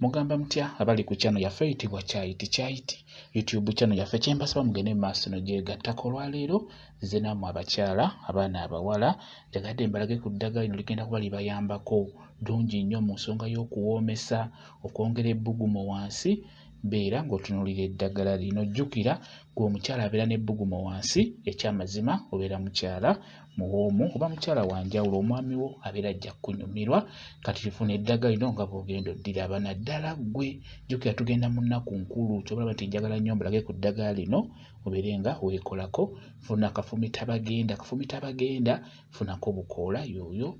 Mugamba mutya abali ku channel yaffe eyitibwa Kyayiti Kyayiti YouTube channel yaffe, kyembasaba mugende mu maaso nogyegattako. Olwaleero nze nammwe abakyala, abaana abawala, njagadde mbalage ku ddagala lino, ligenda kuba libayambako ddungi nnyo mu nsonga y'okuwoomesa, okwongera ebbugumu wansi. Beera ng'otunuulira eddagala lino. Jjukira ggwe omukyala abeera n'ebbugumu wansi, ekyamazima obeera mukyala muwoomu oba mukyala wa njawulo, omwami wo abeera ajja kukunyumirwa. Kati funa eddagala lino nga bw'ogenda oddiraba, naddala ggwe jjukira tugenda mu nnaku nkulu, ky'obalaba nti njagala nnyo mbalage ku ddagala lino obeere nga weekolako. Funa kafumitabagenda, kafumitabagenda funako bukoola yooyo,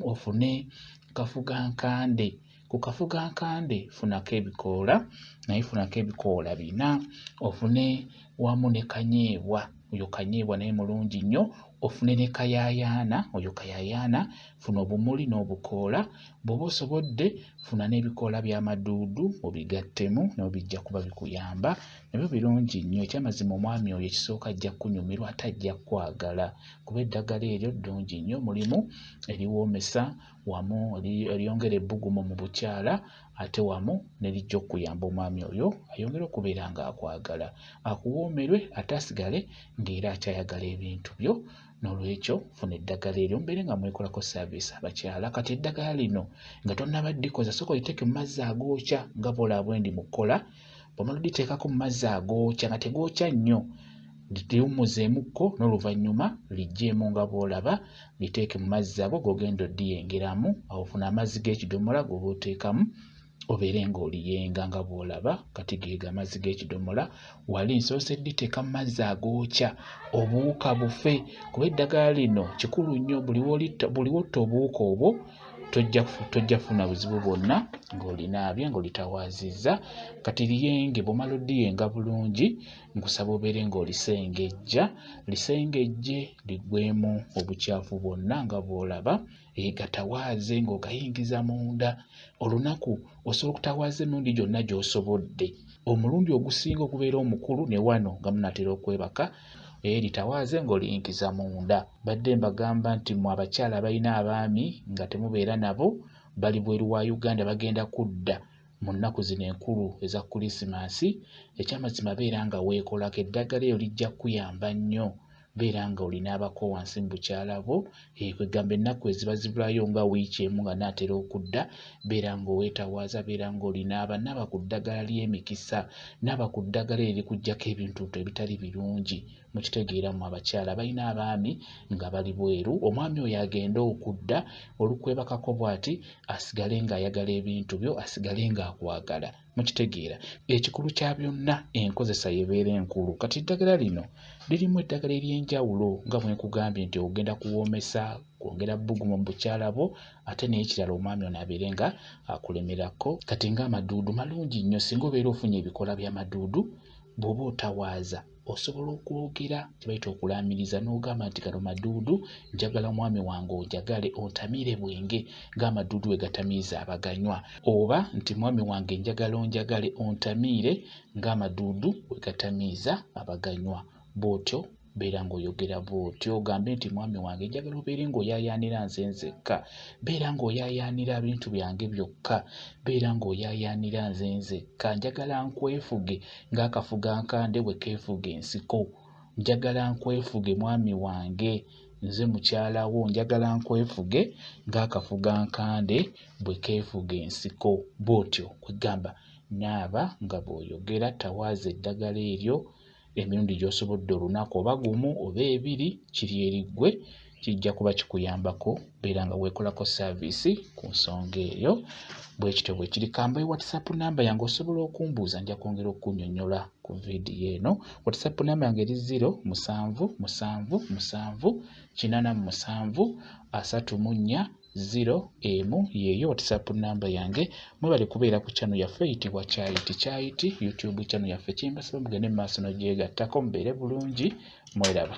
ofune kafugankande. Ku kafugankande funako ebikoola, naye funako ebikoola bina, ofune wamu ne kanyeebwa, oyo kanyeebwa naye mulungi nnyo, ofune ne kayaayaana, oyo kayaayaana, funa obumuli n'obukoola, bw'oba osobodde funa n'ebikoola by'amaduudu obigattemu nabyo bijja kuba bikuyamba, nabyo birungi nnyo. Ekyamazima omwami oyo ekisooka ajja kukunyumirwa ate ajja kukwagala kuba eddagala eryo ddungi nnyo, mulimu eriwoomesa wamu eryongera ebbugumu mu bukyala ate wamu ne lijja okukuyamba omwami oyo ayongere okubeera ng'akwagala, akuwoomerwe ate asigale ng'era akyayagala ebintu byo. N'olwekyo funa eddagala eryo mubeere nga mwekolako saaviisi abakyala. Kati eddagala lino nga tonnaba ddikoza, sooka oliteeke mu mazzi agookya nga bw'olaba bwe ndi mu kkola. Bw'omala odditeekako mu mazzi agookya nga tegookya nnyo, liwummuzeemukko n'oluvannyuma liggyeemu nga bw'olaba, liteeke mu mazzi ago g'ogenda oddiyengeramu. Awo ofuna amazzi g'ekidomola g'oba oteekamu obeere ng'oliyenga nga bw'olaba. Kati geego amazzi g'ekidomola. Wali nsoose dditeeka mu mazzi agookya obuwuka bufe, kuba eddagala lino kikulu nnyo, buli w'otta obuwuka obwo tojja kufuna buzibu bwonna ng'olinaabye ng'olitawaazizza. Kati liyenge, bw'omala oddiyenga bulungi, nkusaba obeere ng'olisengejja, lisengejje liggweemu obukyafu bwonna nga bw'olaba. Gatawaaze ng'ogayingiza munda. Olunaku osobola okutawaaza emirundi gyonna gy'osobodde. Omulundi ogusinga ogubeera omukulu ne wano nga munaatera okwebaka, litawaaze ng'oliyingiza munda. Mbadde mbagamba nti mmwe abakyala abalina abaami nga temubeera nabo, bali bweru wa Uganda, bagenda kudda mu nnaku zino enkulu eza Kulisimaasi, ekyamazima beera nga weekolako, eddagala eryo lijja kukuyamba nnyo. Beera nga olinaabako wansi mu bukyala bwo, kwegamba ennaku eziba zibulayo nga wiiki emu nga naatera okudda, beera ng'oweetawaaza, beera ng'olinaaba, naaba ku ddagala ly'emikisa, naaba ku ddagala eryo erikuggyako ebintuntu ebitali birungi. Mukitegeera mmwe abakyala abalina abaami nga bali bweru, omwami oyo agende okudda olukwebakako bw'ati asigale ng'ayagala ebintu byo, asigale ng'akwagala. Mukitegeera, ekikulu kya byonna enkozesa y'ebeera enkulu. Kati eddagala lino lirimu eddagala ery'enjawulo nga bwe nkugambye nti ogenda kuwoomesa, kwongera bbugumu mu bukyala bwo, ate n'ekirala omwami ono abeere nga akulemerako. Kati ng'amaduudu malungi nnyo, singa obeera ofunye ebikoola by'amaduudu, bw'oba otawaaza osobola okwogera kye bayita okulaamiriza n'ogamba nti gano maduudu, njagala omwami wange onjagale ontamiire bwenge ng'amaduudu bwe gatamiiza abaganywa, oba nti mwami wange njagala onjagale ontamiire ng'amaduudu bwe gatamiiza abaganywa. Bw'otyo beera ng'oyogera bw'otyo, ogambe nti mwami wange njagala obeere ng'oyaayaanira nze nzekka, beera ng'oyaayaanira bintu byange byokka, beera ng'oyaayaanira nze nzekka, njagala nkwefuge ng'akafugankande bwe keefuga ensiko, njagala nkwefuge mwami wange nze mukyala wo, njagala nkwefuge ng'akafugankande bwe keefuga ensiko. Bw'otyo kwegamba naaba nga bw'oyogera, tawaaza eddagala eryo emirundi gy'osobodde olunaku, oba gumu oba ebiri, kiri eri ggwe, kijja kuba kikuyambako beera nga weekolako saaviisi ku nsonga eyo. Bwe kityo bwe kiri. Kambawe WhatsApp namba yange osobola okumbuuza, nja kwongera okukunnyonnyola ku vidiyo eno. WhatsApp namba yange eri 0 7 7 7 87 34 0 1, yeeyo WhatsApp namba yange. Mwebale kubeera ku channel yaffe eyitibwa Kyayiti Kyayiti YouTube channel yaffe. Kyembasaba mugende mu maaso n'ogyegattako, mubeere bulungi, mweraba.